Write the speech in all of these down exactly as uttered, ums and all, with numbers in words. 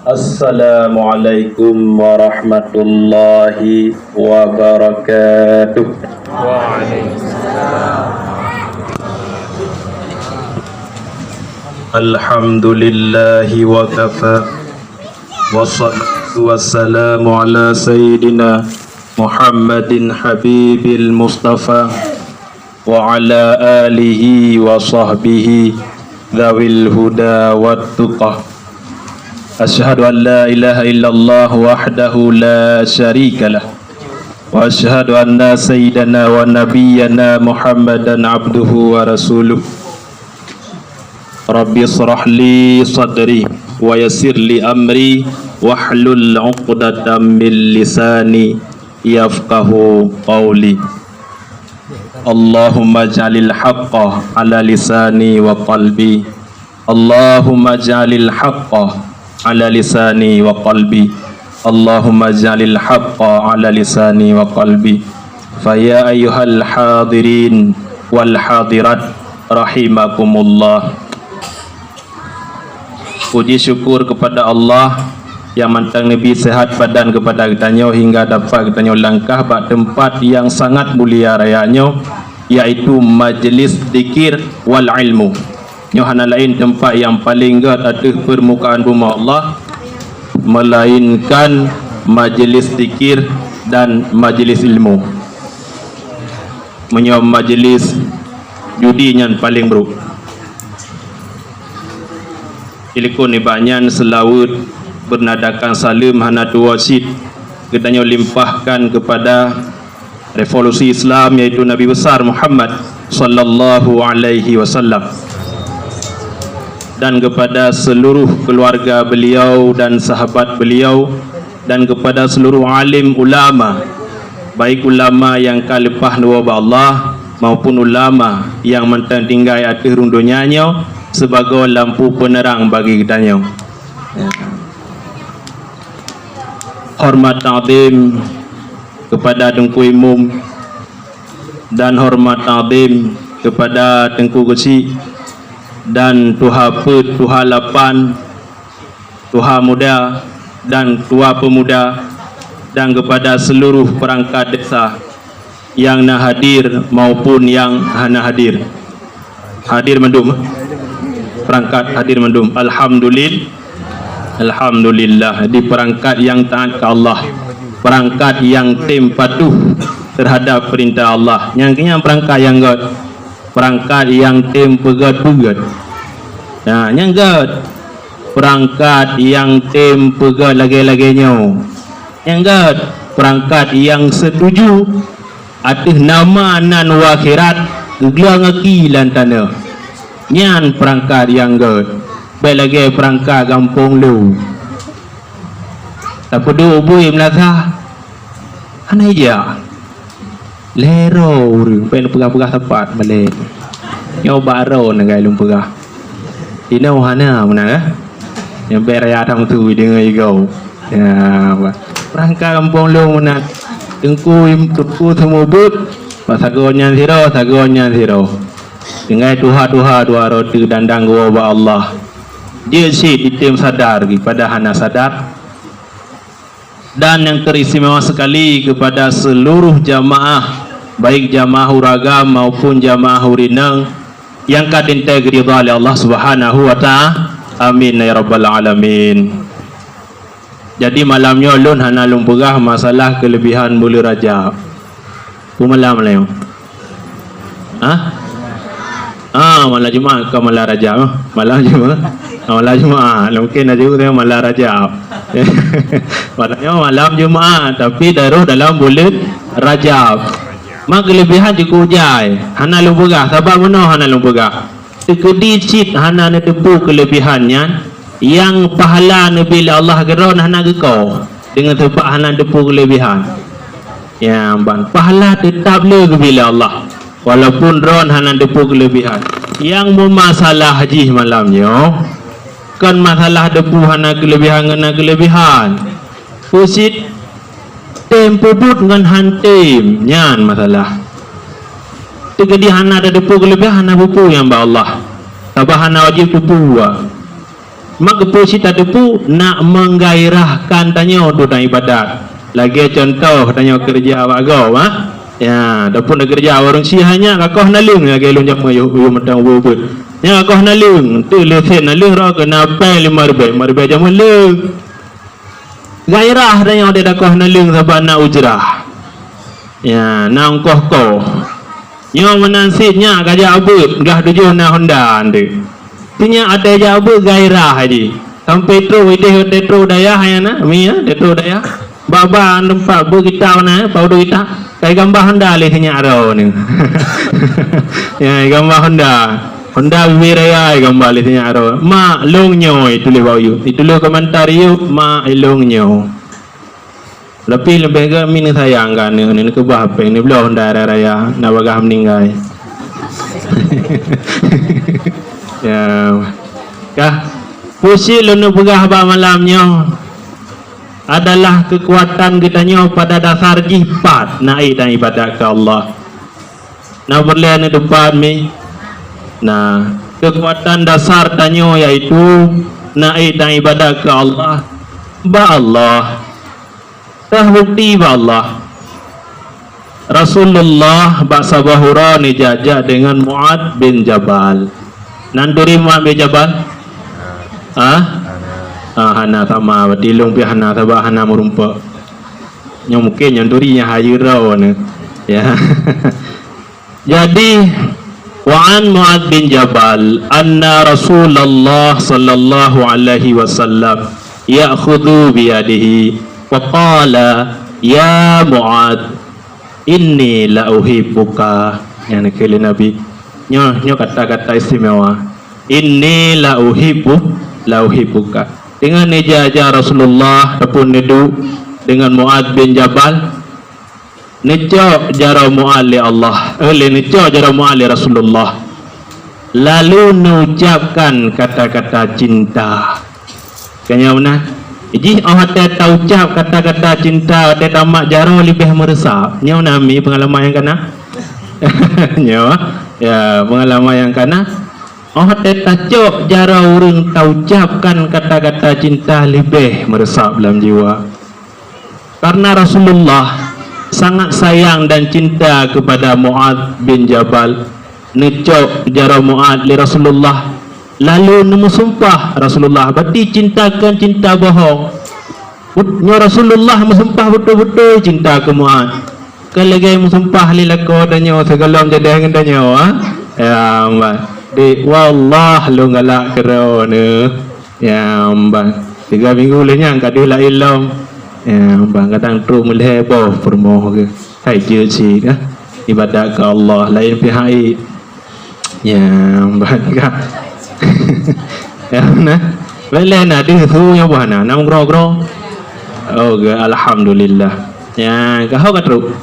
Assalamualaikum warahmatullahi wabarakatuh. Alhamdulillahi wa kafa. Wassalatu wassalamu ala sayyidina Muhammadin habibil mustafa wa ala alihi wa sahbihi dzawil huda wat tuqa. Asyhadu an la ilaha illallah wahdahu la syarika lah. Wa asyhadu anna sayyidana wa nabiyyana Muhammadan abduhu wa rasuluh. Rabbi israh li sadri wa yassir li amri wahlul 'uqdatam min lisani yafqahu qawli. Allahumma ja'alil haqqa ala lisani wa qalbi. Allahumma ja'alil haqqa ala lisani wa qalbi. Allahumma ja'alil haqqa ala lisani wa qalbi. Fa ya ayyuhal hadirin wal hadirat rahimakumullah. Puji syukur kepada Allah yang mantong neubri sehat badan kepada geutanyoe hingga dapat geutanyoe langkah bak teumpat yang sangat mulia raya nyoe, yaitu majlis zikir wal ilmu. Nyoe hana laén teumpat nyang paleng gét ateueh peurmukaan bumoe Allah, meulainkan majlis zikir dan majlis ilmu. Meunyoe majlis judi nyan paleng brôk. Dilikot nibak nyan seulaweuet beunadakan saleuem hana tuwoe cit geutanyoe limpahkan keupada revolusi Islam, yaitu Nabi Besar Muhammad sallallahu alaihi wasallam, dan kepada seluruh keluarga beliau dan sahabat beliau, dan kepada seluruh alim ulama, baik ulama nyang ka leupah neuwoe bak Allah maupun ulama nyang mantong tinggai ateueh rhueng donya nyoe sibagoe lampu peuneurang bagi geutanyoe. Hormat takzim kepada Teungku Imum dan hormat takzim kepada Teungku Geuchik dan Tuha Peuet, Tuha Lapan, Tuha Muda dan Tuha Peumuda, dan kepada seluruh perangkat desa yang na hadir maupun yang hana hadir. Hadir mandum. Perangkat hadir mandum. Alhamdulil-, Alhamdulillah. Di perangkat yang taat ke Allah, perangkat yang tem patuh terhadap perintah Allah. Nyang keu nyan perangkat yang gét. Perangkat yang tem peugét-peugét. Nah, nyang gét. Perangkat yang tem peugét lagée-lagée nyoe. Nyang gét. Perangkat yang setuju ateueh nama nan u akhirat geugleueng aki lam tanoh. Nyan perangkat nyang gét. Bék lagée perangkat gampông lôn. Tapeuduek ubui meulasah. Hana ija. Lhée droe ureuëng, péng peugah-peugah teumpat malée. Nyoe bak droe neugai lôn peugah. Inoe hana meunan, eh? Nyang bék raya tham tu deungoe igoe. Ya, bah. Perangkat gampông lôn meunan. Teungku im-, teungku seumeubeuet, bak sagoe nyan sidroe, sagoe nyan sidroe. Tinggai tuha-tuha dua roti dandang geuwoe bak Allah. Jeuet cit item sadar, pada hana sadar. Dan yang teristimewa sekali kepada seluruh jamaah, baik jamaah ureueng agam maupun jamaah ureueng inong yang ka teuntée geuridha lé Allah Subhanahu wa Ta'ala. Amin ya rabbal alamin. Jadi malam nyoe lôn hana lôn peugah masalah keulebihan buleuen Rajab. Peue malam lé? Hah? Ah, malam Jumat, kon malam Rajab. Malam Jumat. Ah, malam Jumat. Mungkin aju tengok malam Rajab. Padahai malam Jumat, tapi taroh dalam buleuen Rajab. Ma keulebihan jikuk jai. Hana lôn peugah. Sabab meunoe hana lôn peugah. Teukeudi cit hana neuteupeue keulebihan nyan, nyang pahala neubi lé Allah keu droe hana geuko, deungon sabab hana neuteupeue keulebihan. Nyang ban pahala teutab le geubi lé Allah, walaupun droe hana neuteupeue keulebihan. Nyang meumasalah jih malam nyoe, kon masalah depu hana keulebihan ngon na keulebihan. Peue cit tem peubuet ngon han tem, nyan masalah. Teukeudi hana tadepu keuleubeh, hana peue-peue nyang bak Allah. Sabab hana wajéb teupeue. Mak keupeue cit tateupeue nak menggairahkan tanyoe untuk dan ibadat. Lagée contoh tanyoe keureuja bak gob, ha? Ya, ataupun keureuja warong si hanya kakoh naleueng lagée lôn jameun yôh, yôh mantong ubeut-ubeut. Nya kakoh naleueng, tu leuset naleueng roh keu na péng lima ribée, lima ribée jameun leueng. Gairah tanyoe di dakoh naleueng saban na ujrah. Ya, na ongkoh koh. Nyoe meunan cit nyak ka jak beuet, gah tujoh na honda nteuk. Sinyak até jak beuet gairah jih. Sampai trok ideh watée trok dayah nyan na, mi ya, watée trok dayah. Bak-bak teumpat beuet kitab na, pau dua kitab. Kai gamba honda lé sinyak aro ni. Ya, gamba honda. Honda bibé raya gamba lé sinyak aro. Mak long nyoe tuléh bak yub. Ituléh komentar yub, mak long nyoe. Tapi leubeh gét mi neusayang keu aneuk, neukeubah péng, neubloe honda raya-raya, na bagah meuninggai. Ya. Kah, pusi lôn neupeugah bak malam nyoe adalah keukuatan geutanyoe pada dasar jih pat na ék dan ibadat keu Allah. Na peureulée neuteupat mi? Nah, keukuatan dasar tanyoe yaitu na ék dan ibadat keu Allah. Bak Allah. Teuh bukti bak Allah. Rasulullah bak saboh uroe neujak-jak deungon Mu'adz bin Jabal. Nan turi Mu'adz bin Jabal? Ha? Ah, hana sama, berarti lôn pih hana, sabab hana meurumpok. Nyoe mungkin nyang turi nyang hayeue droeneuh. Ya. Jadi, wa an Mu'adz bin Jabal anna Rasulullah sallallahu alaihi wasallam ya'khudhu biyadihi wa qala, "Ya Mu'adz, inni la uhibbuka." Nyang neukheun lé Nabi. Nyoe, nyoe kata-kata istimewa. "Inni la uhibbu, la uhibbuka." Deungon neujak-jak Rasulullah ataupun neuduek deungon Mu'adz bin Jabal, neucok jaroe Mu'adz lé Allah, eh, lé neucok jaroe Mu'adz lé Rasulullah. Lalu neucapkan kata-kata cinta. Keu nyoe meunan, jih óh watée taucap kata-kata cinta watée tamat jaroe leubeh meureusap. Nyoe meunan mi peungalaman nyang kana? Nyoe, ya, peungalaman nyang kana. Óh watée tacok jaroe ureuëng taucapkan kata-kata cinta leubeh meureusap lam jiwa. Karena Rasulullah sangat sayang dan cinta kepada Mu'adz bin Jabal, neucok jaroe Mu'adz lé Rasulullah, lalu neumeusumpah Rasulullah, berarti cinta kon cinta bohong. Nyoe Rasulullah meusumpah beutôi-beutôi cinta keu Mu'adz. Kon lagée meusumpah lé lakoe tanyoe sigohlom jadeh ngon tanyoe, ha? Ya, bah. Dek, wallah lôn galak keu droeneuh. Ya, bah. Tiga minggu lheueh nyan ka deuh laén lom. Ya, bah, kadang trok meulhèe boh peurumoh geuh. Hai jeuet cit, ha? Ibadat keu Allah, laén pih hai. Ya, bah, ka. Ya, nah. Boleh na deuh su nyoe bah na, na meugroe-groe. Oh, ge, alhamdulillah. Ya, ka ho ka trok.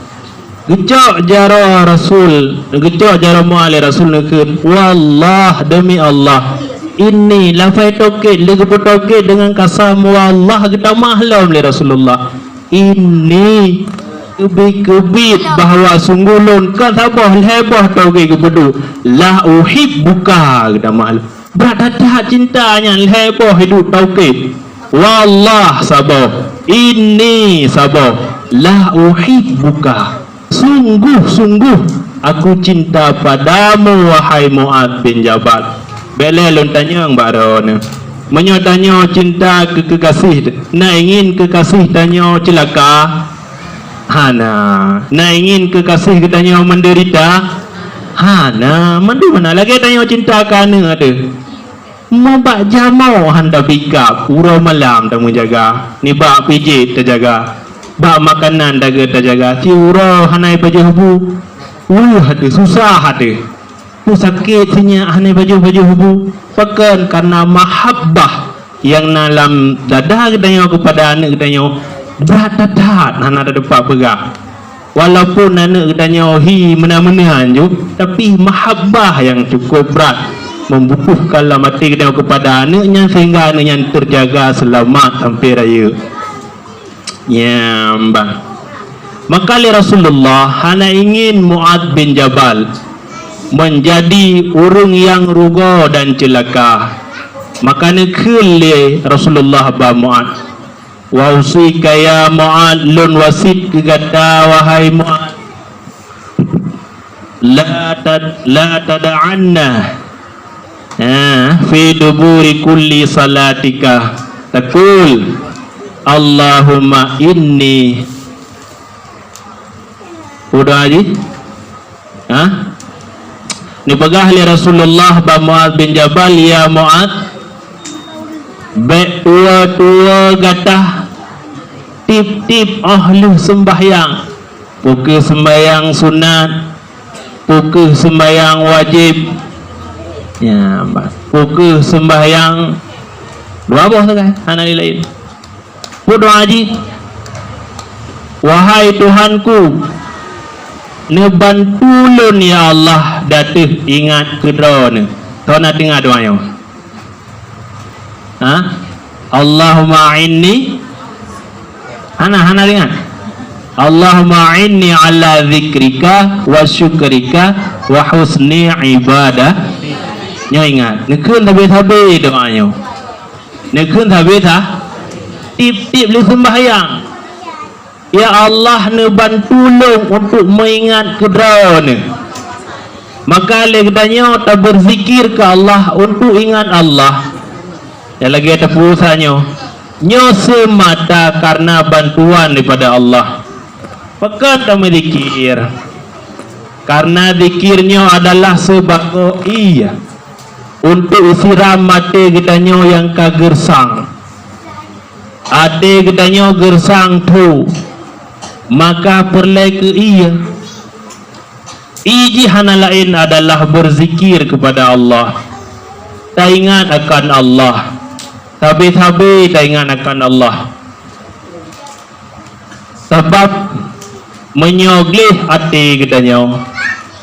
Geucok jaroe Rasul, geucok jaroe Mu'adz lé Rasul neukheun, "Wallah, demi Allah, inni," lafai taukid, lé geupeu taukid deungon kasam, "Wallah," geutamah lom lé Rasulullah. "Inni," keubiet-keubiet bahwa sungguh lôn ka saboh lhèe boh taukid geupeuduek, "La uhibbuka," geutamah lom. Brat that-that cinta nyan lhèe boh hidup taukid. Wallah saboh, inni saboh, la uhibbuka. Sungguh-sungguh aku cinta padamu, wahai Mu'adz bin Jabal. Bèk lé lôn tanyong bak droeneuh. Meunyoe tanyoe cinta keu keukasih, na ingin keukasih tanyoe ceulaka? Hana. Na ingin keukasih geutanyoe meudeurita? Hana. Mandum hana. Lagèe tanyoe cinta keu aneuk teuh. Meubak jamoe han tapikat, uroe malam tameujaga, nibak pijéh tajaga, bak makanan dagée tajaga, siuroe hana ipajoh bu, weueh até, susah até. Peue sakét sinyak hana ipajoh-pajoh bu, pakon? Kareuna mahabbah nyang na lam dada geutanyoe keupada aneuk geutanyoe brat that-that, hana tateupeue peugah. Walaupun aneuk geutanyoe hi meunan-meunan ju, tapi mahabbah nyang cukup brat membubuhkan lam até geutanyoe keupada aneuk nyan, sehingga aneuk nyan teujaga seulamat sampoe rayeuk. Nyang bah. Maka lé Rasulullah hana ingin Mu'adz bin Jabal meunjadi ureuëng nyang rugoe dan ceulaka. Maka neukheun lé Rasulullah bak Mu'adz, "Wa usika ya Mu'adz, lôn wasiet keu gata, wahai Mu'adz, la tad-, la tada'anna, ha, fi duburi kulli salatika taqul, Allahumma inni," peue doa jih? Ha? Neupeugah lé Rasulullah bak Mu'adz bin Jabal, "Ya Mu'adz, bék tuwoe-tuwoe gata tieb-tieb óh lheueh seumbahyang, peu kheueh seumbahyang sunat, peu kheueh seumbahyang wajéb, ya, peu kheueh seumbahyang dua boh sagai, hana laén." Peue doa jih? "Wahai Tuhanku, neubantu lôn ya Allah, dan teuh ingat keu Droeneuh." Soe na teungoh doa nyoe? Ha? Allahumma inni, hana, hana ringat. "Allahumma inni ala zikrika wa syukrika wa husni ibadah." Nyoe ingat, neukheun sabe-sabe doa nyoe. Neukheun sabe-sa, tieb-tieb lheueh seumbahyang. Ya Allah, neubantu lôn untuk meuingat keu Droeneuh. Maka lé geutanyoe tabeurzikir keu Allah untuk ingat Allah. Nyang lagée tapeurusa nyoe, nyoe seumata kareuna bantuan daripada Allah. Pakon tameuzikir? Kareuna zikir nyoe adalah seubagoe ié untuk siram até geutanyoe nyang ka geureusang. Até geutanyoe geureusang tho, maka peureulée keu ié. Ié jih hana laén adalah beuzikir keupada Allah. Taingat akan Allah. Sabe-sabe taingat akan Allah. Sabab meunyoe gleh até geutanyoe,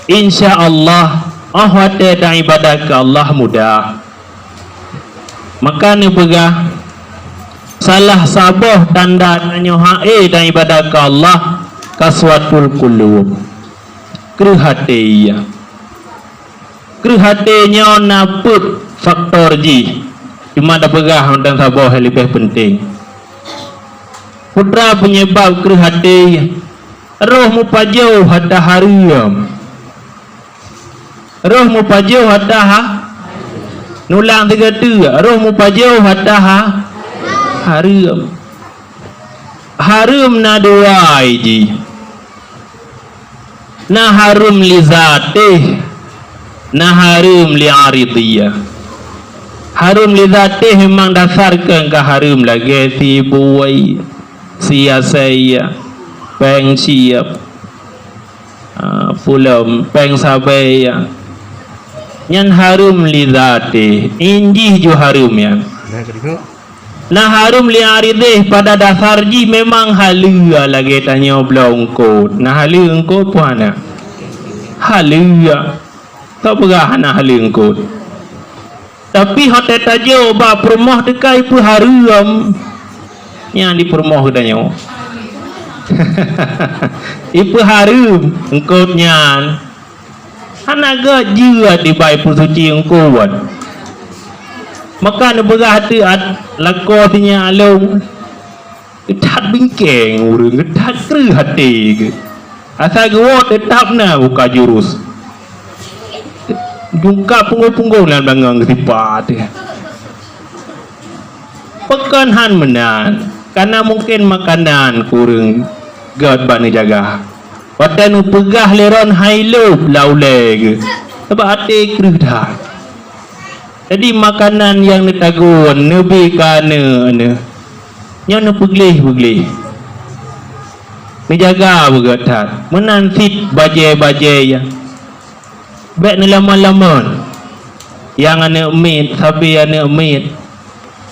insya Allah, óh watée taibadat keu Allah mudah. Maka neupeugah, salah saboh tanda tanyoe hase taibadat keu Allah, qaswatul qulub, kreueh até. Kreueh até nyoe na peuet faktor jih, cuma tapeugah mantong saboh nyang leubeh peunteng. Peue penyebab kreueh até? Roh meupajoh ata hareuem. Roh meupajoh ata ha-, neulang sigoe teuk, roh meupajoh ata ha-, hareuem. Hareuem na dua jih. Na hareuem li zatéh, na hareuem li aridhiyah. Hareuem li zatéh memang dasar keu ka hareuem lagée si bui, si asée, péng sieb, ah, pulom, péng sabe. Nyan hareuem li zatéh, injih ju hareuem nyan. Na hareuem li aridhiyah pada dasar jih memang haleue lagée tanyoe bloe eungkot. Na haleue eungkot peue hana? Haleue. Tapeugah hana haleue eungkot. Tapi watée tajok bak peurumoh teuka ipeuhareuem. Nyan di peurumoh geutanyoe. Ipeuhareuem eungkot nyan. Hana gét jeuet dibai peusuci eungkot. Maka neupeugah teuk lakoe sinyak lôn, geuthat bingkeng ureuëng, geuthat kreueh até geuh. Asai geuwoe teutap na buka jurus. Jungkab punggong-punggong lam dangang geusipat. Pakon han meunan, kana mungken makanan kureueng gét bak neujaga. Watée neupeugah lé droen hai lôb lam ulée geuh, sabab até kreueh that. Jadi makanan nyang neutagun neubi keu aneuëk neuh, nyoe neupeugleh-peugleh. Neujaga beugét that, meunan cit bajée-bajée nyan. Bék neulamon-lamon. Nyang aneuëk miet, sabe aneuëk miet.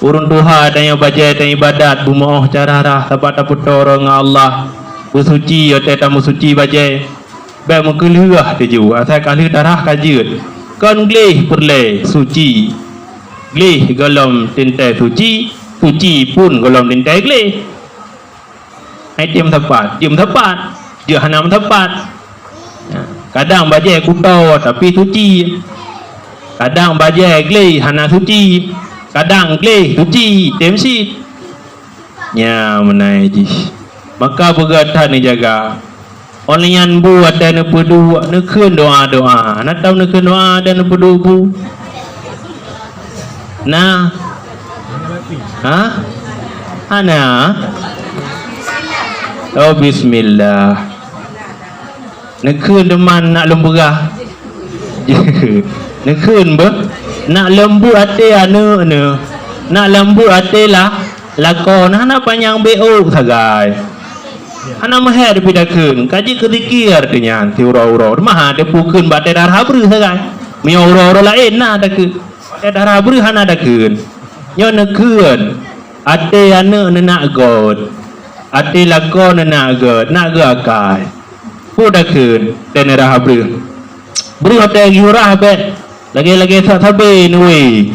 Ureuëng tuha tanyoe bajée taibadat, beumeuoh cara rhah, sabab tapeutoro ngon Allah. Beusuci, watée tameusuci bajée. Bék meukeuleueh teuju, asai ka lheueh tarhah ka jeuet. Kon gleh peureulée suci. Gleh gohlom teuntée suci, suci pun gohlom teuntée gleh. Hai tieb meusapat, tieb meusapat, jeuet hana meusapat. Ya, kadang bajée kuto tapi suci. Kadang bajée gleh hana suci. Kadang gleh, suci, tem cit. Nyan meunan jih. Maka beugata neujaga. Óh lheueh nyan bu watée neupeuduek, neukheun doá-doá. Na tau neukheun doá dan neupeuduek bu? Na? Ha? Hana? Oh, bismillah. Neukheun teuma nak lôn peugah. Neukheun beuh. Nak leumbot até aneuëk neuh. Nak leumbot até lah lakoe neuh, hana panyang bék ôk sagai. Hana meuhé pih takheun, ka jeuet keu zikir teuh nyan siuroe-uroe. Teuma ha teupeu kheun bak até dara breuh sagai. Meunyoe uroe-uroe laén na takheun. Bak até dara breuh hana takheun. Nyoe neukheun, até aneuëk neunak göt, até lakoe neunak göt, nak geuakai. Peue takheun, até dara breuh. Breuh até geuh rhah bék. Lagée-lagée sa-, sabe neuwé.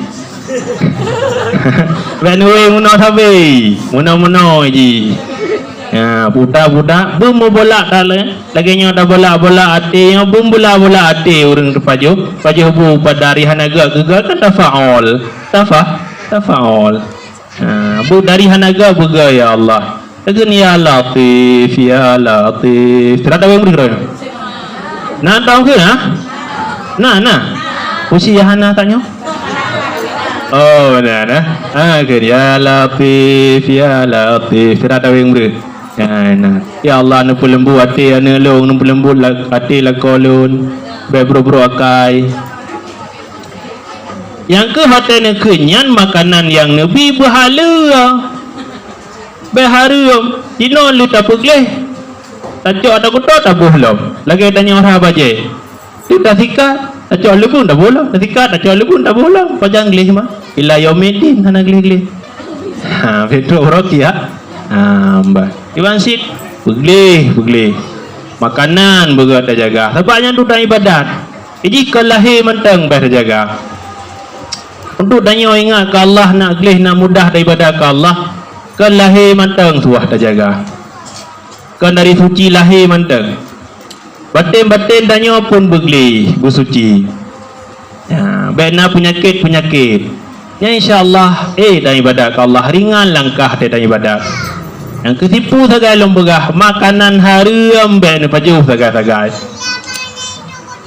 Bék neuwé meunoe sabe, meunoe-meunoe jih. Ya, puta-puta, beumeubolak talé. Lagée nyoe tabolak-bolak até nyoe, beumeubolak-bolak até ureuëng teupajoh, pajoh bu pada hari hana gét, gét kan tafaul. Tafa-, tafaul. Ha, bu dari hana gét beugét, ya Allah. Takheun, "Ya Latif, ya Latif." Sira taweng bri keudroe. Na taweng kheun, ha? Na, na. Usi ya hana tanyoe? Oh, na, na. Ha, kheun, "Ya Latif, ya Latif." Sira taweng bri. Ya, na. Ya Allah, neupeuleumbot até aneuëk lôn, neupeuleumbot la-, até lakoe lôn. Bék brok-brok akai. Nyang keuh watée neukheun nyan makanan nyang neubi beuhaleue. Bék hareuem, inoe lheueh tapeugleh. Tacok ata kuto taboh lom, lagée tanyoe rhah bajée. Lheueh tasikat, tacok leubun taboh lom, tasikat, tacok leubun taboh lom, pajan gleh mah. Ila yaumiddin hana gleh-gleh. Ha, beutôi roti ha. Ha, bah. Iban cit, peugleh, peugleh. Makanan beugét tajaga. Sabab nyan tu dan ibadat. Jih kon lahé mantong bah tajaga. Untuk tanyoe ingat keu Allah, nak gleh, nak mudah dan ibadat keu Allah, kon lahé mantong tuah tajaga. Kon dari suci lahé mantong. Baten-baten tanyoe pun beugleh, beusuci. Ya, bék na peunyakét-peunyakét. Nyan insya Allah, eh, dan ibadat keu Allah ringan langkah teuh dan ibadat. Nyang keusipu sagai lôn peugah, makanan hareuem bék neupajoh sagai-sagai.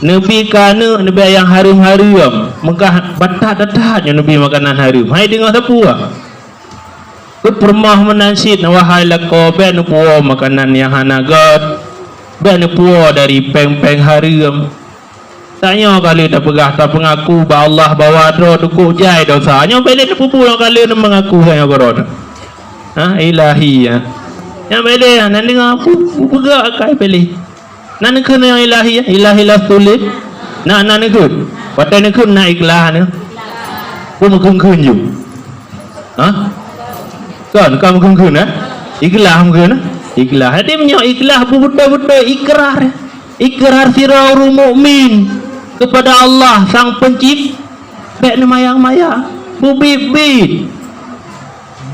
Neubi keu aneuëk neubri nyang hareuem-hareuem, meugah batat-batat nyoe neubi makanan hareuem. Hai deungoe sapeue? Keu peurumoh meunan cit, wahai lakoe, bék neupuwoe makanan nyang hana gét, bék neupuwoe dari péng-péng hareuem. Tanyoe ka lheueh tapeugah, tapeungaku bak Allah bahwa droe teuka jai desya. Nyoe bék lé neupeubuet nyang ka lheueh neumeungaku tanyoe keudroe. Ha, ilahi, ya. Nyoe bék lé, na deungoe pu-, peugah akai bék lé. Na neukheun nyang ilahi, ilahi lastu li. Na, na neukheun. Watée neukheun na ikhlas nyoe. Peue meukheun-kheun ju? Ha? Kon, kon meukheun-kheun, eh? Ikhlas meukheun, eh? Ikhlas. Jadi meunyoe ikhlas beutôi-beutôi ikrar. Ikrar sidroe ureuëng mukmin kepada Allah Sang Pencipta. Bék neumayang-mayang. Beubiet-biet.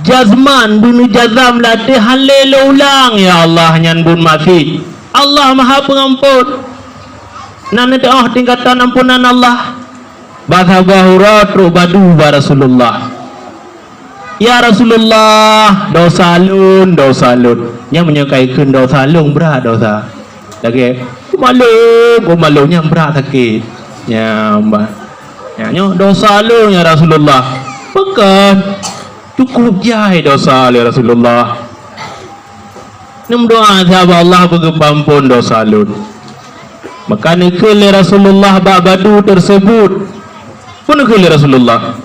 Jazman, beuneujazam lam até, hana lé lôn ulang, ya Allah, nyan buet maksiet. Allah Maha Peungampon. Na neudoh tingkatan ampunan Allah. Bak saboh uroe trok badu bak Rasulullah. "Ya Rasulullah, desya lôn, desya lôn." Nyan meunyoe ka ikheun desya lôn, brat desya. Lagée, "Ku malôn, ku malôn," nyan brat sakét. Nyan, bah. Nyan, nyoe desya lôn, ya Rasulullah. Pakon? Cukup jai desya lé Rasulullah. Neumeudoá sahabat Allah beugeupeuampon desya lôn. Maka neukheun lé Rasulullah bak badu teuseubut. Peue neukheun lé Rasulullah?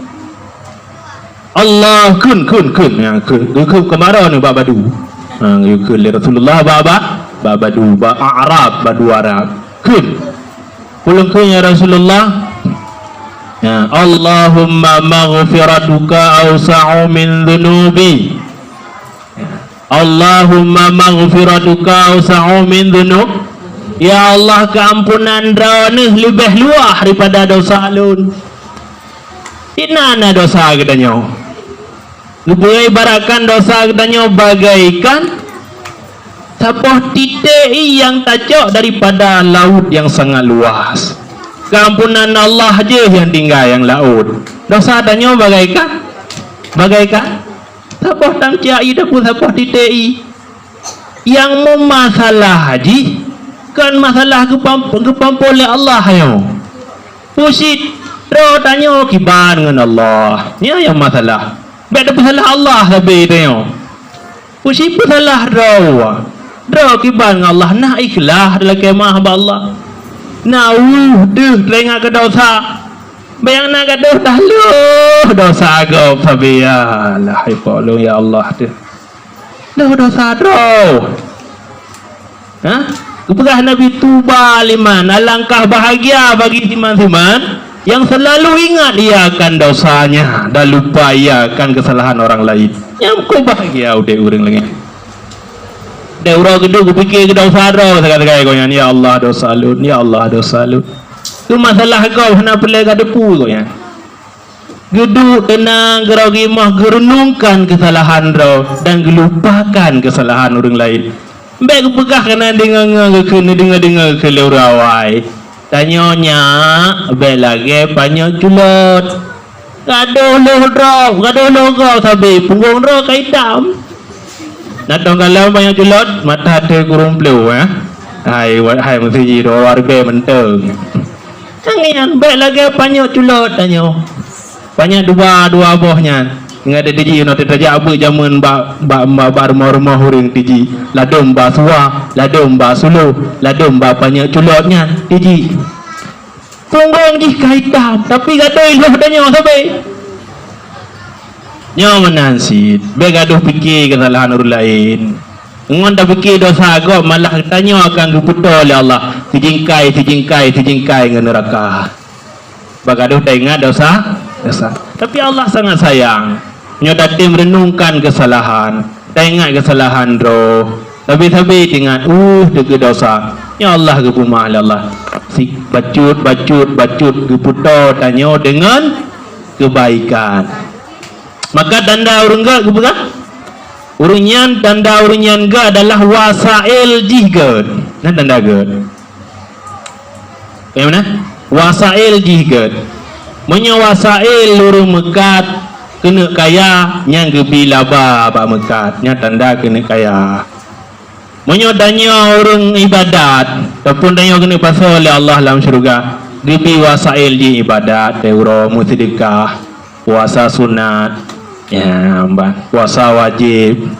Allah, kheun, kheun, kheun. Ya, kheun, kheun, kheun keumaroe nibak badu. Ha, kheun lé Rasulullah bak, bak, bak badu, bak Arab, badu Arab. Kheun. Peue lôn kheun, ya Rasulullah? Ya, "Allahumma maghfiratuka awsa'u min dzunubi." Allahumma maghfiratuka awsa'u min dzunub. Ya Allah, keuampunan Droeneuh leubeh luwah daripada desya lôn. Di na na desya geutanyoe. Geupeuibaratkan desya geutanyoe bagaikan saboh titek ié nyang tacok daripada laôt nyang sangat luwah. Keuampunan Allah jih nyang tinggai nyang laôt. Desya tanyoe bagaikan Bagaikan saboh tamciat ie tapeusaboh titek ie. Nyang meumasalah jih kon masalah geupam-, geupampôh lé Allah nyoe. Pusit droe tanyoe kiban ngon Allah. Nyan nyang masalah. Bék tapeusalah Allah sabe tanyoe. Pusit peusalah droe. Droe kiban ngon Allah na ikhlas lakée meu'ah bak Allah. Na weueh deuh teuingat keu dosa. Bék nyang na gadoh dah lheueh dosa gob sabe, ya Allah, hai po lôn ya Allah teuh. Lheueh dosa droe. Ha? Geupeugah Nabi, "Tuba liman, alangkah bahagia bagi siman-siman yang selalu ingat ia akan dosanya dan lupa ia akan kesalahan orang lain." Nyan keu bahagia udeb ureuëng laén. Dek uroe geuduek geupike keu dosa droe sagai-sagai gobnyan, "Ya Allah, dosa lôn, ya Allah, dosa lôn." Keu masalah gob hana peureulée gadepu gobnyan. Geuduek teunang keurau geumoh geureunungkan keusalahan droe dan geulupakan keusalahan ureuëng laén. Bék geupeugah keunan deungoe-ngoe geukheun, neudeungoe-deungoe geukheun lé ureuëng awai. Tanyoe nyak bék lagée panyöt culot. Gadoh lheueh droe, gadoh lheueh goe sabe, punggong droe ka itam. Na tong galom panyöt culot, mata teuh kureueng plôh, eh. Hai, wa-, hai meuseujid, droe waribée mantong. Nyang nyan bék lagée panyöt culot tanyoe. Panyöt dua, dua boh nyan. Ingat teuh jih, na teuh tajak beuet jameun bak, bak, bak, bak rumoh-rumoh ureuëng teuh jih. Ladôm bak suwa, ladôm bak suloh, ladôm bak panyöt culot nyan teuh jih. Punggong jih ka itam, tapi gadoh lheueh tanyoe sabe. Nyoe meunan cit, bék gadoh pike keusalahan ureuëng laén. Ngon tapike dosa gob malah tanyoe akan geupeutoe lé Allah, sijingkai, sijingkai, sijingkai ngon neuraka. Bak gadoh taingat dosa, dosa. Tapi Allah sangat sayang. Nyoe tatem renungkan keusalahan, taingat keusalahan droe. Sabe-sabe taingat, uh, teukeue dosa. Ya Allah, geupeumeu'ah lé Allah. Si bacut, bacut, bacut geupeutoe tanyoe deungon keubaikan. Maka tanda ureuëng gét geupeugah, ureuëng nyan, tanda ureuëng nyan gét adalah wasail jih gét. Nyan tanda gét. Bagaimana? Wasail jih gét. Meunyoe wasail ureuëng meukat keuneuk kaya, nyan geubi laba bak meukat. Nyan tanda keuneuk kaya. Meunyoe tanyoe ureuëng ibadat, ataupun tanyoe keuneuk pasoe lé Allah lam syeuruga, geubi wasail jih ibadat, teuh uroe, meuseudeukah, puasa sunat, ya, bah, puasa wajéb.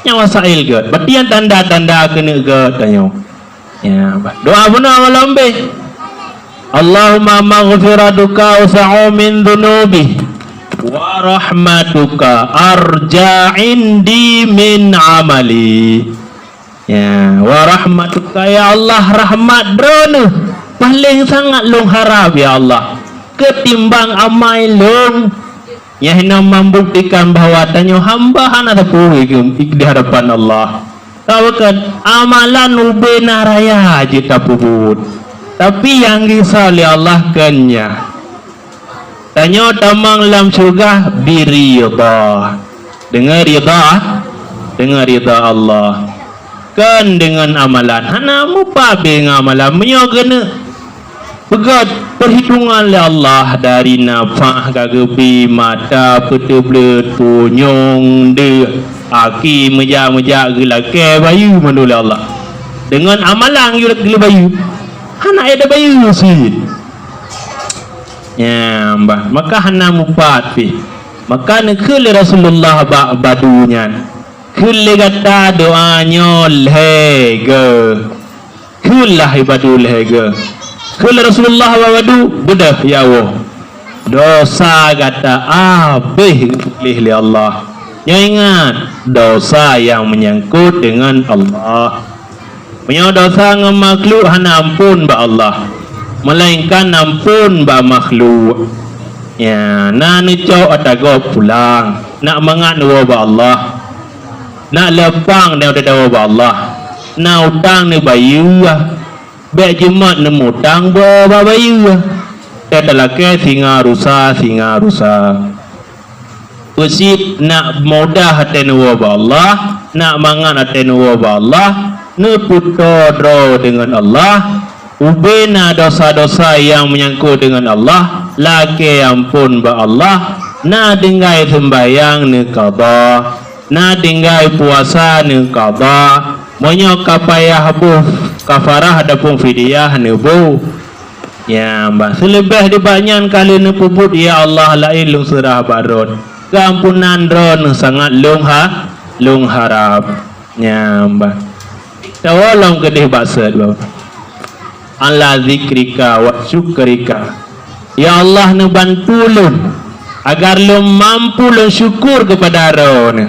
Nyan wasail gét. Berarti nyan tanda-tanda keuneuk gét tanyoe. Ya, bah. Doa bunoe ngon lom bék. Allahumma maghfiratuka awsa'u min dzunubi wa rahmatuka arja indi min amali. Ya, wa rahmatuka, ya Allah, rahmat Droeneuh paléng sangat lôn harab, ya Allah, keutimbang amai lôn. Nyan hana membuktikan bahwa tanyoe hamba hana sapeue di hadapan Allah. Ka bukan amalan ubena raya jeuet tapeubuet, tapi nyang gisa lé Allah kon nyan. Tanyoe tamong lam syeuruga biridha. Deungon ridha, deungon ridha Allah. Kon deungon amalan. Hana mupat deungon amalan. Meunyoe keuneuk peugét peuhitungan lé Allah dari nafah ka geubi, mata peuteubleuet, punyueng, deuh, aki meujak-meujak geulakée bayeue mandum lé Allah. Deungon amalan geulakée bayeue. Hana ék bayeue cit. Nyan, bah, maka hana mupat pih. Maka neukheun lé Rasulullah bak badu nyan, "Kheun lé gata doa nyoe lhée goe. Kheun lah bak badu lhée goe." Kheun lé Rasulullah bak badu, "Beudôh, ya Allah. Dosa gata habéh geutuléh lé Allah." Nyoe ingat, dosa nyang meunyangkot deungon Allah. Meunyoe dosa ngon makhluk hana amphon bak Allah, meulainkan amphon bak makhluk. Ya, na neucok ata gob pulang, nak mangat neuwoe bak Allah. Nak leupang dan teudawa bak Allah. Na utang neubayeue, bék jimat neumutang boh bak bayeue. Teutalakée singa rusa, singa rusa. Peusit nak mudah até neuwoe bak Allah, nak mangat até neuwoe bak Allah, neupeutoe droe deungon Allah, ubena dosa-dosa nyang meunyangkot deungon Allah, lakée amphon bak Allah, Na tinggai seumbahyang neuqadha, na tinggai puasa neuqadha, meunyoe ka payah boh kafarah ataupun fidyah neuboh. Nyan bah, seuleubeh nibak nyan ka lheueh neupeubuet, "Ya Allah, laén lôn seurah bak Droen. Keuampunan Droen sangat lôn ha-, lôn harab." Nyan bah. Tawalong keudeh bak seuet, bah. "Ala zikrika wa syukrika." Ya Allah, neubantu lôn agar lôn mampu lôn syukur keupada Droeneuh.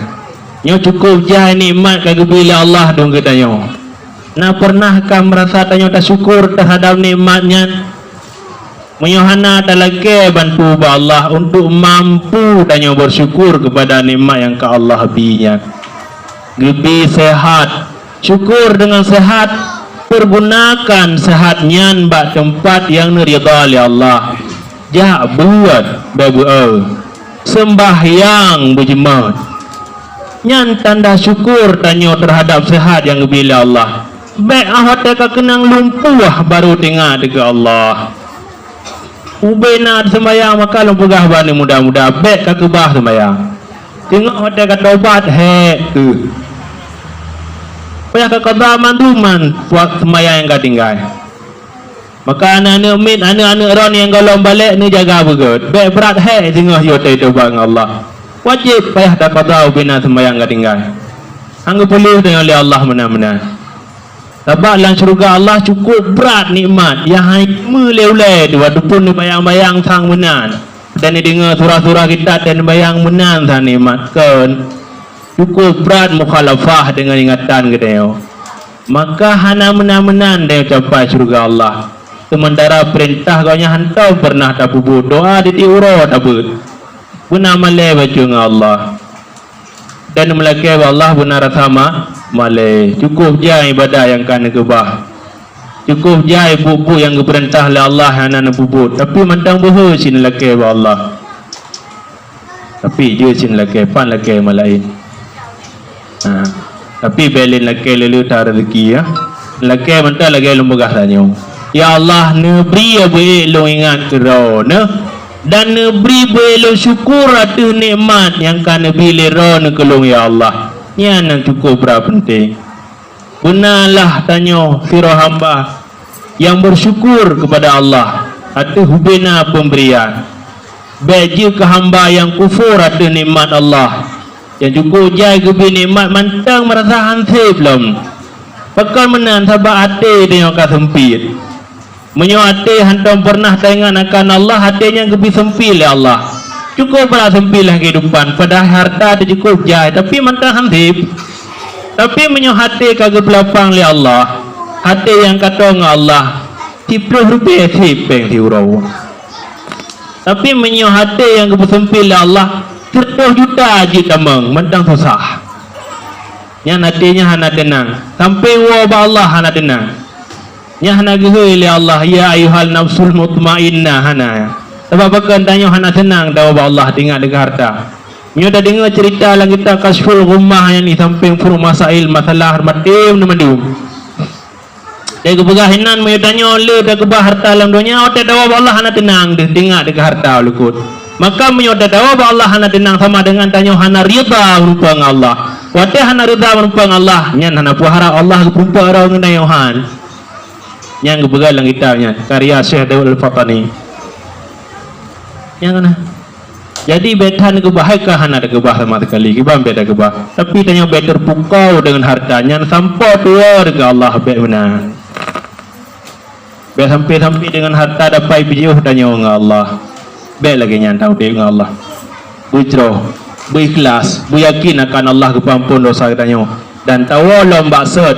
Nyoe cukôp jai nikmat ka geubri lé Allah dong geutanyoe. Na peureunah kah meurasa tanyoe tasyukur teuhadab nikmat nyan? Meunyoe hana, talakée bantu bak Allah untuk mampu tanyoe beusyukur keupada nikmat nyang ka Allah bi nyan. Geubri seuhat, syukur deungon seuhat, peurgunakan seuhat nyan bak teumpat nyang neuridha lé Allah. Jak beuet, beu-, beu-, seumbahyang, beujeumaat. Nyan tanda syukur tanyoe teuhadab seuhat nyang geubri lé Allah. Bék óh watée ka keunong lumpuh barô teuingat keu Allah. Ubé na seumbahyang, maka lôn peugah bak aneuëk muda-muda, bék kakeubah seumbahyang. Teungoh watée ka tobat, hék kheueh. Payah kaqadha mandum man puasa seumbahyang nyang ka tinggai. Maka aneuëk-aneuëk miet, aneuëk-aneuëk droeneuh nyang gohlom balek, neujaga beugét. Bék brat hék singoh yoh teutobat ngon Allah. Wajéb payah taqadha ubé na seumbahyang ka tinggai. Hana geupeuleueh deungon lé Allah meunan-meunan. Sabab lam syeuruga Allah cukôp brat nikmat nyang hana meulée-ulée, walaupun neubayang-bayang sang meunan, dan neudeungoe surah-surah kitab dan neubayang meunan sang nikmat. Kon, cukôp brat mukhalafah deungon ingatan geutanyoe. Maka hana meunan-meunan tanyoe capai syeuruga Allah, seumeuntara peurintah Gobnyan hantom peureunah tapeubuet, doa di tiep uroe tabeuet. Beuna malée bacut ngon Allah. Dan meulakée bak Allah beuna rasa ma-, malée. Cukôp jai ibadat nyang ka neukeubah. Cukôp jai buet-buet nyang geupeurintah lé Allah hana neupeubuet, tapi mantong beuhe cit neulakée bak Allah. Tapi jeuet cit neulakée, pan lakée malaén. Ha. Tapi bék lé lakée lé-lé that raseuki, ya. Lakée mantong lagée lôn peugah tanyoe. Ya Allah, neubri beuék lôn ingat keu Droeneuh, dan neubri beuék lôn syukur ateueh nikmat nyang ka neubri lé Droeneuh keu lôn, ya Allah. Nyan nyang cukôp brat peunteng. Beunalah tanyoe sidroe hamba nyang beusyukur keupada Allah ateueh ubena peumbrian. Bék jeuet keu hamba nyang kufur ateueh nikmat Allah, nyang cukôp jai geubri nikmat mantong meurasa han sép lom. Pakon meunan? Sabab até tanyoe ka seumpit. Meunyoe até hantom peureunah taingat akan Allah, até nyan geubri seumpit lé Allah. Cukôp brat seumpit lam keuhidupan, padahai hareuta teuh cukôp jai, tapi mantong han sép. Tapi meunyoe até ka geupeulapang lé Allah, até nyang ka toe ngon Allah, siplôh ribée sép péng siuroe. Tapi meunyoe até nyang geupeuseumpit lé Allah, siratoh juta jeuet tamong, mantong susah. Nyan até nyan hana teunang, sampoe woe bak Allah hana teunang. Nyan hana geuhôi lé Allah, "Ya ayyuhan nafsul mutmainnah," hana. Sabab pakon? Tanyoe hana seunang tawoe bak Allah teuingat deungon hareuta. Nyoe tadeungoe ceurita lam kitab Kasyful Ghummah nyang di sampéng Furuq Masail, masalah hareuta mandum. Lé geupeugah inan, meunyoe tanyoe le takeubah hareuta lam donya, watée tawoe bak Allah hana teunang deuh, teuingat deungon hareuta likot. Maka meunyoe tawoe bak Allah hana teunang, sama deungon tanyoe hana ridha meurumpok ngon Allah. Watée hana ridha meurumpok ngon Allah, nyan hana peuharab Allah geupeurumpok droe ngon tanyoe, han. Nyang geupeugah lam kitab nyan, karya Syekh Daud Al-Fatani. Nyang na. Jadi, bék that neukeubah, hai ka hana takeubah sama sekali, kiban bék takeubah. Tapi tanyoe bék teupukau deungon hareuta nyan sampoe tuwoe deungon Allah, bék meunan. Bék sampoe-sampoe deungon hareuta dapai pijoh tanyoe ngon Allah. Bék lagée nyan taudeb ngon Allah. Beujroh, beuikhlas, beuyakin akan Allah geupeuamphon desya geutanyoe, dan tawoe lom bak sot,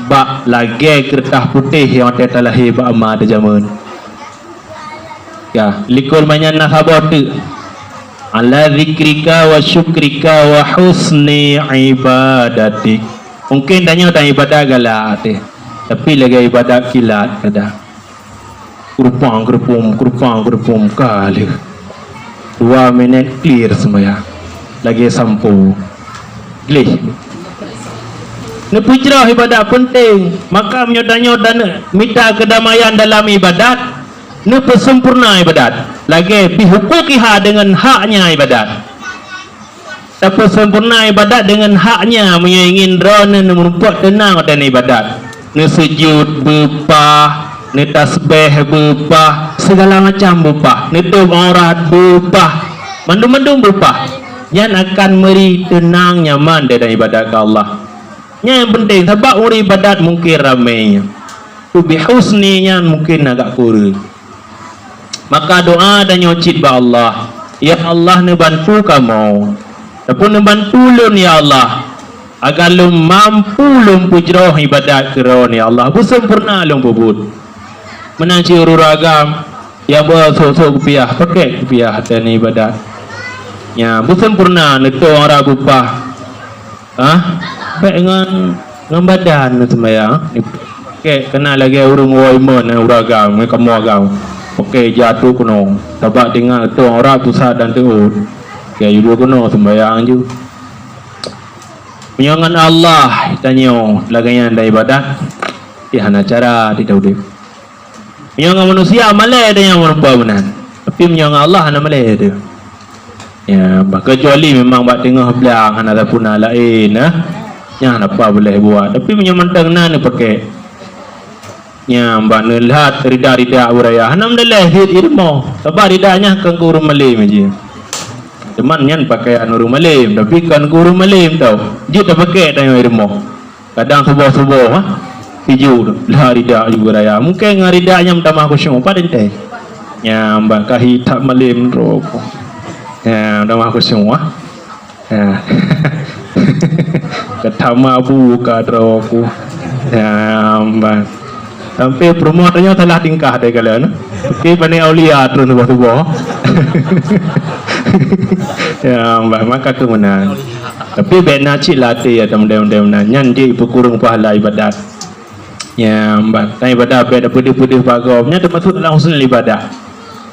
bak lagée keureutah putéh nyang watée talahé bak ma teuh jameun. Ya, likot manyan na saboh teuk. "Ala zikrika wa syukrika wa husni ibadatik." Mungken tanyoe dan ibadat galak teuh, tapi lagée ibadat kilat kadang. Keurupang keurupum, keurupang keurupum, ka lheueh. Dua minét clear seumayang. Lagée sampo. Gleh. Neupeujroh ibadat peunteng. Maka meunyoe tanyoe dan mita keudamaian dalam ibadat, Neupeuseumpurna iébadat lagée pih hukukiha deungon haknya iébadat. Tapeuseumpurna iébadat deungon haknya meunyoe ingin droeneuh neumeurumpok teunang watée neuiébadat. Neuseujut beupah, neutasbeh beupah, sigala macam beupah, neutôb aurat beupah, mandum-mandum beupah. Nyan akan meuri teunang nyaman dalam iébadat keu Allah. Nyan nyang peunteng, sabab ureuëng iébadat mungken ramé nyan. Tapi husni nyan mungken agak kureueng. Maka doa tanyoe cit bak Allah, "Ya Allah, neubantu kamoe. Ataupun neubantu lôn, ya Allah, agar lôn mampu lôn peujroh iébadat keu Droe, ya Allah, beuseumpurna lôn peubuet." Meunan cit ureuëng agam, ya, beusôk-sôk kupiah, pakèk kupiah watée neuiébadat. Nya, beuseumpurna neutôb aurat beupah. Ah, bék ngon, ngon badan neuseumayang. Kek keunan lagée ureuëng woe imeun, eh, ureuëng agam, ngon kamoe agam. Oke, jatuh keunoe. Sabab tinggai tong aurat pusat dan teuôt. Oke, yue keunoe seumayang ju. Meunyoe ngon Allah tanyoe lagée nyan dan iébadat, di hana cara di udeb. Meunyoe ngon manusia malée tanyoe meurupa meunan. Tapi meunyoe ngon Allah hana malée teuh. Ya, bah, kecuali memang bak teungoh blang hana tapuna laén, nah. Nyan hana apa boleh buat. Tapi meunyoe mantong na neupakèk. Nyan bah neulhat rida-rida beuraya. Hana meudaleh jeuet i rumoh. Sabab rida nyan kon keu ureuëng malém jih. Teuma nyan pakaian ureuëng malém, tapi kon keu ureuëng malém tau. Jeuet tapakèk tanyoe i rumoh. Kadang suboh-suboh, ha? Tijoe tu. Lah rida juga raya. Mungkin ngon rida nyang tamah khusyuk. Padahai teh. Nyang bak kahi that malém rokok. Ya, tamah khusyuk, ha? Ya. Kata mabu ka rokok. Ya, bang. Sampai peurumoh tanyoe salah tingkah deh kalian. Oke, bani aulia terus suboh-suboh. Ya, bang, maka tu meunan. Tapi bék na cit latée ya teumeudeung-deung na nyan jih ipeukureueng pahala ibadat. Ya, bah, tan ibadat bék tapeudeuh-peudeuh bagoe. Nyan teumasuk dalam husnul ibadah.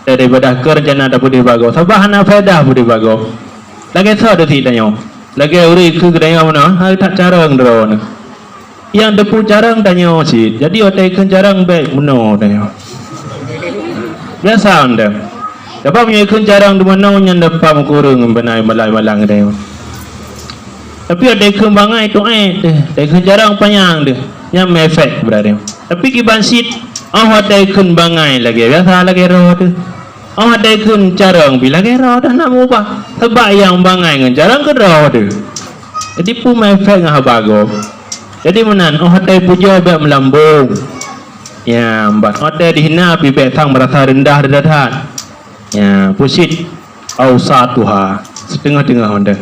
Dari ibadah keu rencana tapeudeuh bagoe. Sabab hana faedah peudeuh bagoe. Lagée soe teusi tanyoe. Lagée ureuëng keu geutanyoe meunoe, hai that carông droeneuh. Nyang teupeu carông tanyoe cit. Jadi watée kheun carông bék meunoe tanyoe. Biasa anda. Sabab meunyoe kheun carông di meunoe nyan dapat meukureueng beunai malang-malang geutanyoe. Tapi watée kheun bangai tu eh teuh, watée kheun carông panyang teuh. Nyan meuefek beuraré. Tapi kiban cit, oh watée kheun bangai lagée biasa lagée roh teuh. Oh watée kheun carông pih lagée roh dah na meubah. Sabab nyang bangai ngon carông keu roh teuh. Jadi peue meuefek ngon haba gob. Jadi meunan, oh watée pujoe bék meulambong. Ya, bah, watée dihina pih bék sang meurasa reundah that-that. Ya, pusit ausatuha, siteungoh-teungoh mantong.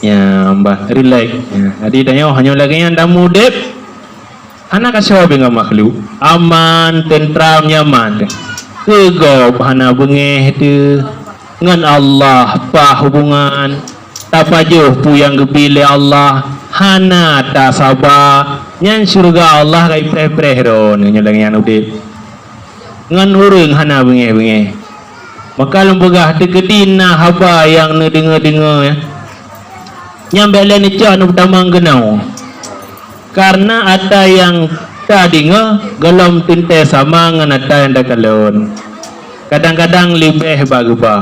Ya, bah, rilek. Ya, jadi tanyoe hanyoe lagée nyan tameudeb. Hana kasoe bak makhluk. Aman, tentram, nyaman. Keu gob hana beungéh teuh. Ngon Allah paih hubungan. Tapajoh peue nyang geubri lé Allah. Hana tasaba. Nyan syeuruga Allah ka ipreh-preh droeneuh nyoe lagée nyan udeb. Ngon ureuëng hana beungéh-beungéh. Maka lôn peugah teukeudi na haba nyang neudeungoe-deungoe, ya. Nyan bék lé neucok neupeutamong keunoe. Kareuna ata nyang tadeungoe gohlom teuntée sama ngon ata nyang takalon. Kadang-kadang leubeh bak geuba,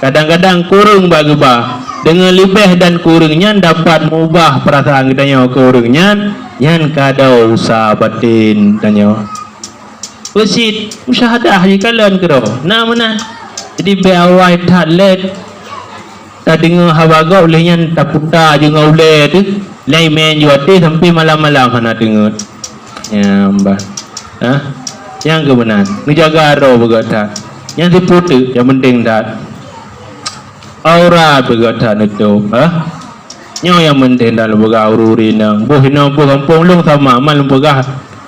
kadang-kadang kureueng bak geuba. Deungon leubeh dan kureueng nyan dapat meubah peurasaan geutanyoe keu ureuëng nyan, nyan ka desya batén tanyoe. Peusit, musyahadah jikalon keudroe. Na meunan. Jadi bék awai that lé tadeungoe haba gob lheueh nyan taputa ju ngon ulée teuh. Lheueh meu'en ju até sampai malam-malam hana teungeut. Nyan bah. Ha? Nyang keu meunan. Neujaga droe beugöt that. Nyang siputeuk nyang penting that. Aurat beugöt that neutôb, ha? Nyoe nyang meunteng dah lôn peugah ureuëng inong. Boh inong boh gampông lôn sama, man lôn peugah.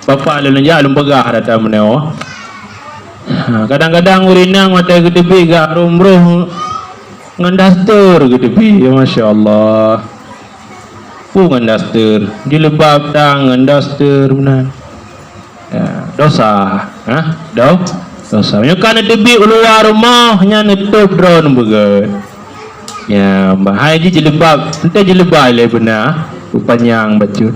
Bapak lôn jak lôn peugah data meunyoe. Ha, kadang-kadang ureuëng inong watée geuteubiet gak rhueng broh ngon daster geuteubiet. Ya, masya Allah. Peue ngon daster? Jilbab dang ngon daster meunan. Ya, dosa. Ha? Do? Dosa. Meunyoe ka neuteubiet u luwa rumoh, nyan neutôb droe neubeugöt. Ya, bah hai jih jilbab, entée jilbab lé beuna, beupanyang bacut.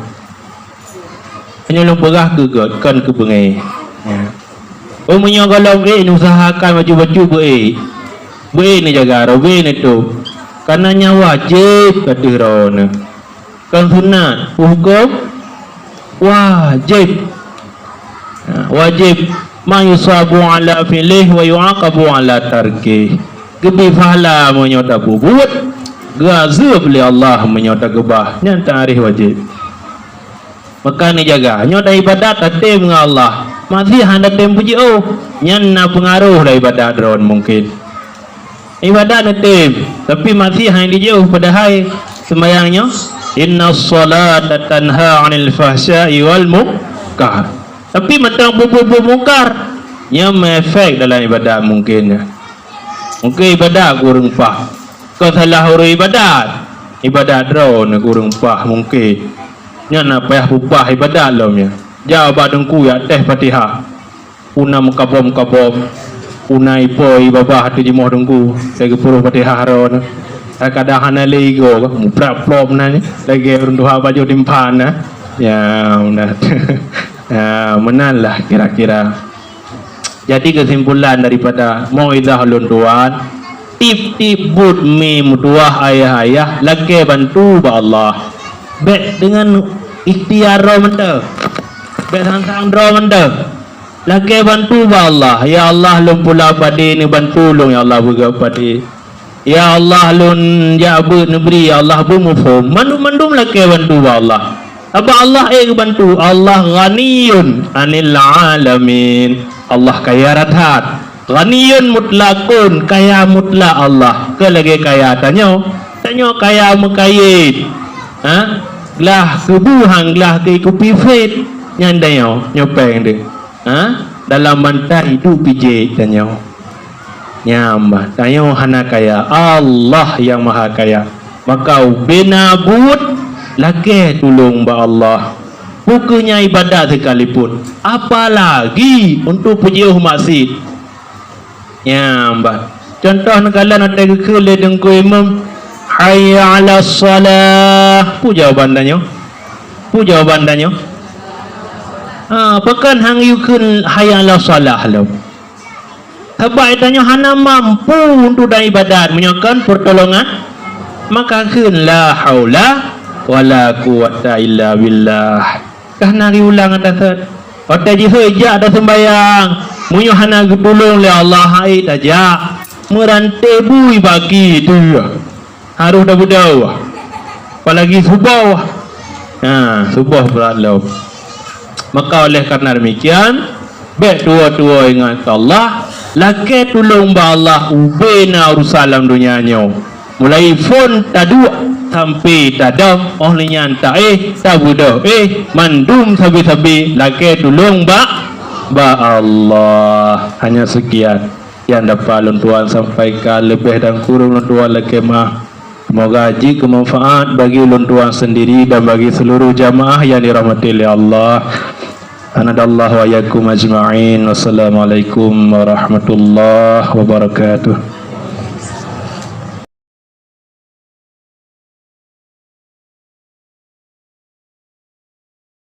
Meunyoe lôn peugah keu göt, kon keu beungéh. Ya. Oh, meunyoe gohlom ék, neuusahakan bacut-bacut beu ék. Beu ék neujaga droe, beu ék neutôb. Kareuna nyan wajéb ateueh droeneuh. Kon sunat, hukôm wajéb. Ha, wajéb. Man yusabu ala fi'lih wa yu'aqabu ala tarkih. Geubri pahala meunyoe tapeubuet, geuazeueb lé Allah meunyoe takeubah. Nyan taréh wajéb. Maka neujaga, nyoe dan ibadat tatem ngon Allah, maté hana tem peujiôh, nyan na peungaroh dari ibadat droen mungken. Ibadat neutem, tapi maté hana jiôh, padahai seumayang nyoe, "Inna sholata tanha 'anil fahsya'i wal munkar." Tapi mantong peubuet-buet mungkar, nyan meuefek dalam ibadat mungken. Mungken ibadat kureueng paih. Kon salah ureueng ibadat. Ibadat droeneuh kureueng paih mungken. Nyan na payah peupah ibadat lom nyan. Jak bak teungku jak teh Fatihah. Peue na meukabom-kabom. Peue na ipo babah ateueh jimoh teungku. Lagèe geupeurôh Fatihah droeneuh. Kadang hana lé igoe, muprap-prop na nyan. Lagèe ureueng tuha pajoh timphan na. Ya, meunan. Ya, meunan lah kira-kira. Jadi, keusimpulan daripada mauizah ulôn tuan, tiep-tiep buet mi meutuwah ayah-ayah lakèe bantu bak Allah. Bèk deungon ikhtiar droe mantong. Bèk sang-sang droe mantong. Lakèe bantu bak Allah. Ya Allah, lôn pula padé, neubantu lôn, ya Allah, beugöt padé. Ya Allah, lôn jak beuet neubri, ya Allah, beumuphom. Mandum-mandum lakèe bantu bak Allah. Sabab Allah ék geubantu. Allah ghaniyun 'anil 'alamin. Allah kaya rata. Ghaniyun mutlaqun, kaya mutlak Allah. Kon lagèe kaya tanyoe. Tanyoe kaya meukayém. Ha? Glah keubu han glah keu kupi fit. Nyan tanyoe, nyoe péng deuh. Ha? Dalam bantai duek bijéh tanyoe. Nyan bah, tanyoe hana kaya, Allah nyang maha kaya. Maka ubena buet lakèe tulông bak Allah. Bukon nyan ibadat sekalipun, apalagi untuk peujiôh maksiet. Nyan bah. Contoh neukalon watèe geukheun lé Teungku Imum, "Hayya 'alas shalah." Peue jawaban tanyoe? Peue jawaban tanyoe? Ha, pakon han geukheun "Hayya 'alas shalah" lom? Sabab tanyoe hana mampu untuk dan ibadat meunyoe kon pertolongan, maka kheun, "La haula wala quwwata illa billah." Ka hana riulang ata sot. Watèe jihôi jak taseumbayang, meunyoe hana geutulông lé Allah, hai tajak. Meuranté bui baki teuh. Harôh tabeudôh. Apalagi suboh. Ha, suboh brat lom. Maka oleh karena demikian, bèk tuwo-tuwo ingat keu Allah, lakèe tulông bak Allah ubena urusan lam donya nyoe. Mulai phôn taduek sampai tadong, óh lheueh nyan taéh, tabeudôh éh, mandum sabe-sabe lakèe tulông bak, bak Allah. Hanya sekian nyang dapat lôn tuan sampaikan, leubeh dan kureueng lôn tuan lakèe maaf. Semoga jeuet keu manfaat bagi lôn tuan sendiri dan bagi seluruh jamaah yang dirahmati oleh Allah. Anadallahu wa iyyakum ajma'in. Wassalamualaikum warahmatullahi wabarakatuh.